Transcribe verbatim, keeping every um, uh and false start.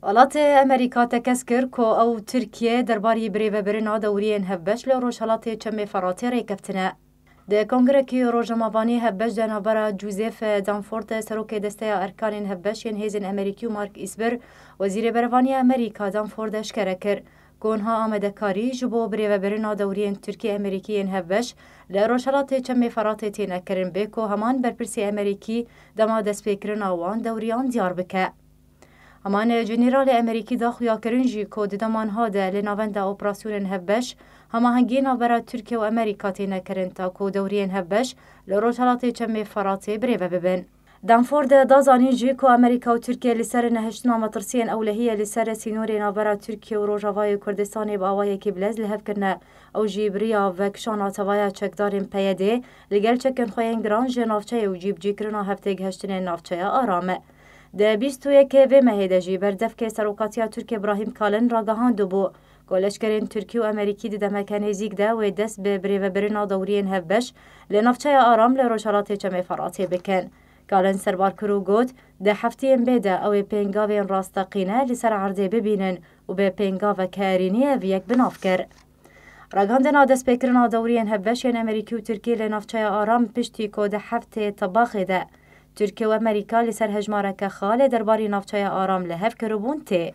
Welatê Amerîka tekez kir ku ew û Tirkiye derbarî birêvebirina dewriyên hevbeş li Rojhelatê Çemê Feratê rêkeftine. Di kongrekî rojnamevanî hevbeş de navbera Joseph Dunford, serokê desteya erkanên hevbeş yên hêzên Amerîkî û Mark Esper, wezîrê berevanî ya Amerîka Dunford eşkere kir ku niha amadekarî ji bo birêvebirina dewriyên Tirkî-Amerîkî yên hevbeş li Rojhelatê Çemê Feratê têne kirin, bê ku heman berpirsê Amerîkî dema destpêkirina wan dewriyan diyar bike. Heman Jeneralê Amerîkî da xuyakirin jî ku di dema niha de li navenda operasyonên hevbeş, hemahengiyê navbera Tirkiye û Amerîka têne kirin ta ku dewriyên hevbeş li Rojhelatê Çemê Feratê birêve bibin. Dunford da zanîn jî ku Amerîka û Tirkiye li ser nehiştina metirsiyên ewlehiyê li ser sînorê navbera Tirkiye û Rojavayê Kurdistanê bi awayekî bilez li hev kirine. Ew jî bi riya vekişana tevaya çekdarên P Y D li gel çekên xwe yên giran ji navçeyê û cîbicîkirina hevtêgihiştinên navçeya Aram. Di bîst û yekê vê mehê de jî berdevkê serokatiya Tirkiye Brahîm Kalin ragihandibû ku leşkerên Tirkî û Amerîkî di demeke nêzîk de wê dest bi birêvebirina dewriyên hevbeş li navçeya Aram li Rojhelatê Çemê Feratê bikin. Kalin serbar kir û got, di heftiyên bê de ew ê pêngavên rasteqîne li ser erdê bibînin û bi pêngaveke erênî ev yek bi nav kir. Ragihandina destpêkirina dewriyên hevbeş yên Amerîkî û Tirkî li navçeya Aram piştî ku di heftê Tebaxê de Tirkiye û Amerîka li ser hejmareke xal ê derbarî navçeya Aram li hev kiribûn tê.